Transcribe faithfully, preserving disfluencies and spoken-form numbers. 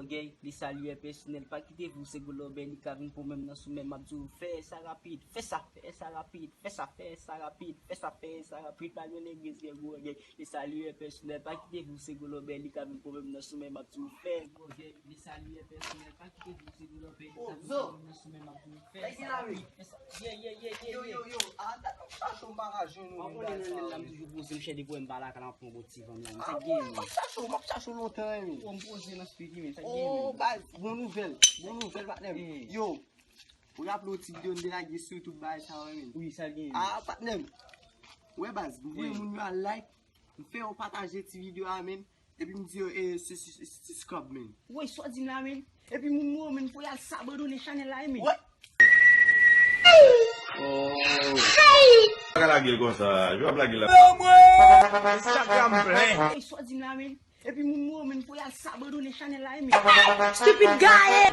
Gay, li salye pèsonèl, pa kite pou se gwo lòbèy, li ka vin pou menm nan sou menm, m ap di w, fè sa rapid, fè sa, fè sa rapid, fè sa, fè sa rapid, fè sa, fè sa rapid, pa gen legliz gen gwo gay, li salye pèsonèl, pa kite pou se gwo lòbèy, li ka vin pou menm nan sou menm, m ap di w, fè gwo gay, li salye pèsonèl, pa kite pou se gwo lòbèy, li ka vin pou menm nan sou menm, m ap di w, fè sa rapid, fè sa, yeah, yeah, yeah, yeah, yeah. Yo, yo, yo, a, dat m ap chache w, m pa ka jwenn ou menm, bagay sa yo. Ou konnen nan lè la m toujou poze, m chède pou m pa la ka nan pran bon ti van nan. Sa k gen, men? M ap chache w, m ap chache w lontan, men. Ou m poze nan spirit, men. Sa k gen, men? Oh, baz, bon nouvèl. Bon nouvèl, patnè m. Yo, ou raple w ti videyo m te lage sou YouTube, bagay sa yo, men. Wi, sa k gen, men? Ah, patnè m. Wè, baz, m voye moun yo a like, m fè yo pataje ti videyo a, men. Epi m di yo, eh, se, se, se, se scrub, men. Woy, sa w di m la, men? Epi moun mwen yo, men, fò y al abandone chanèl la, men. Wè. Pa ka lage l konsa, yo ap lage l la. Instagram plen. Ey, sa w di m la, men? Epi moun mwen yo, men, fò y al abandone chanèl la, men. Stupid guy!